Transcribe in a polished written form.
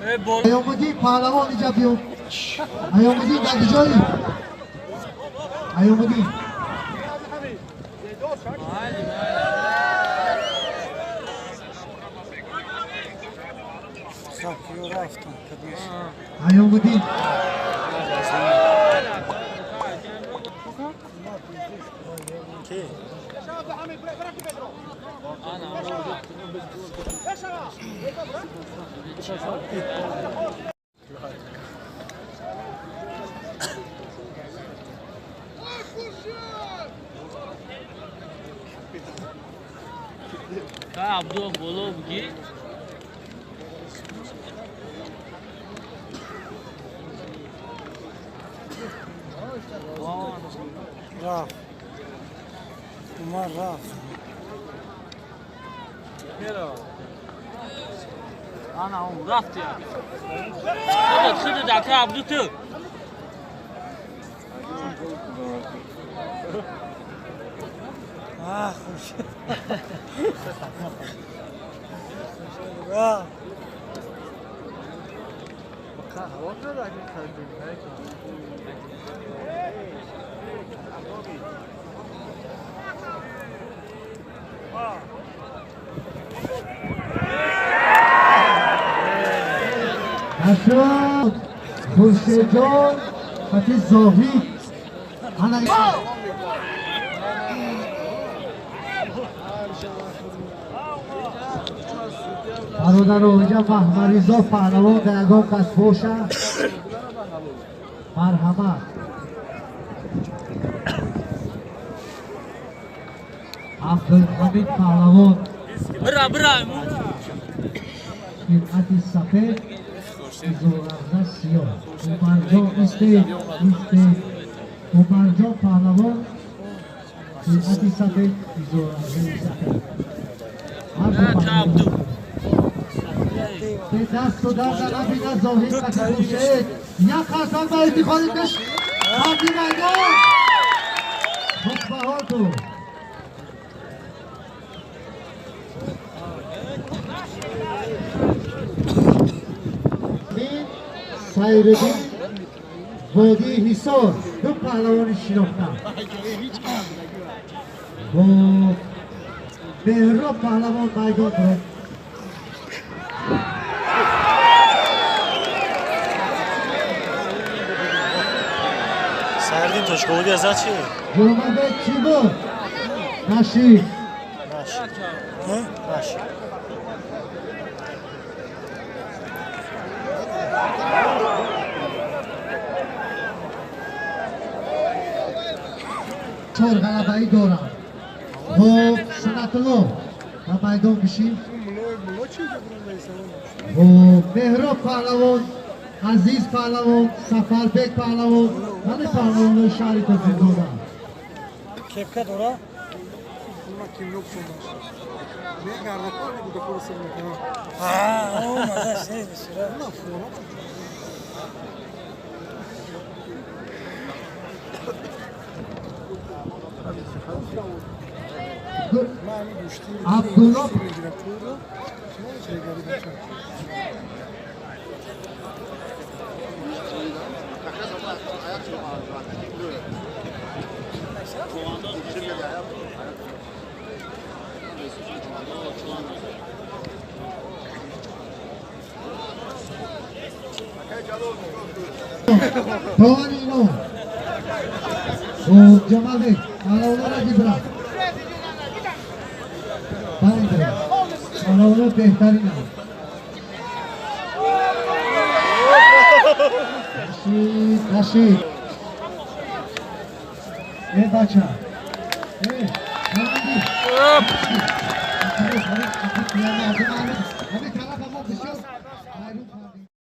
Аёмуддин паҳлавон иҷа биё. Аёмуддин дар куҷоӣ? Аёмуддин. Аёмуддин. Абдул боло буги. Рафт. Умар рафт. Ана он рафт я. Худо дака Абду ту. Ах, хуршед. Рафт. Ашрaf, Хуршедҷон, Фати Зоҳид. Ана бародаро, инҷа Маҳмаризо паҳлавон дар ягон кас боша, марҳамат. Абдулҳамид паҳлавон. Бира, бира. Хилъати сафед, изораза сиёҳ. Умарҷон истед, истед. Умарҷон паҳлавон, хилъати сафед, изоразаи сафед. Ҳар ду паҳлавон. به دست و در نبینه زاهد قطع خوشید. یک خرسان با افتخاری کش حاجی میدان. خوشبها تو. این سیردین وادی حصار دو پهلوان شناخته. با مهراب پهلوان میدان رو. Сардин Тошководи аз чи? Ҷумъабек чӣ буд? Нашид. Нашид. Нашид. Чор ғалабаӣ дорам. Хоб, Санатулло, ба майдон бишин. Хоб, Меҳроб паҳлавон, Азиз паҳлавон, Сафарбек паҳлавон, ҳама паҳлавонои шаҳри Тоҷикзода. Кепка дора? Абдулло Товарино. Хуб, Ҷамалбек, паҳлавонро дибра. Байда. Паҳлавоно беҳтаринанд. Нашид, нашид. Э бача. Э, Ҳамид.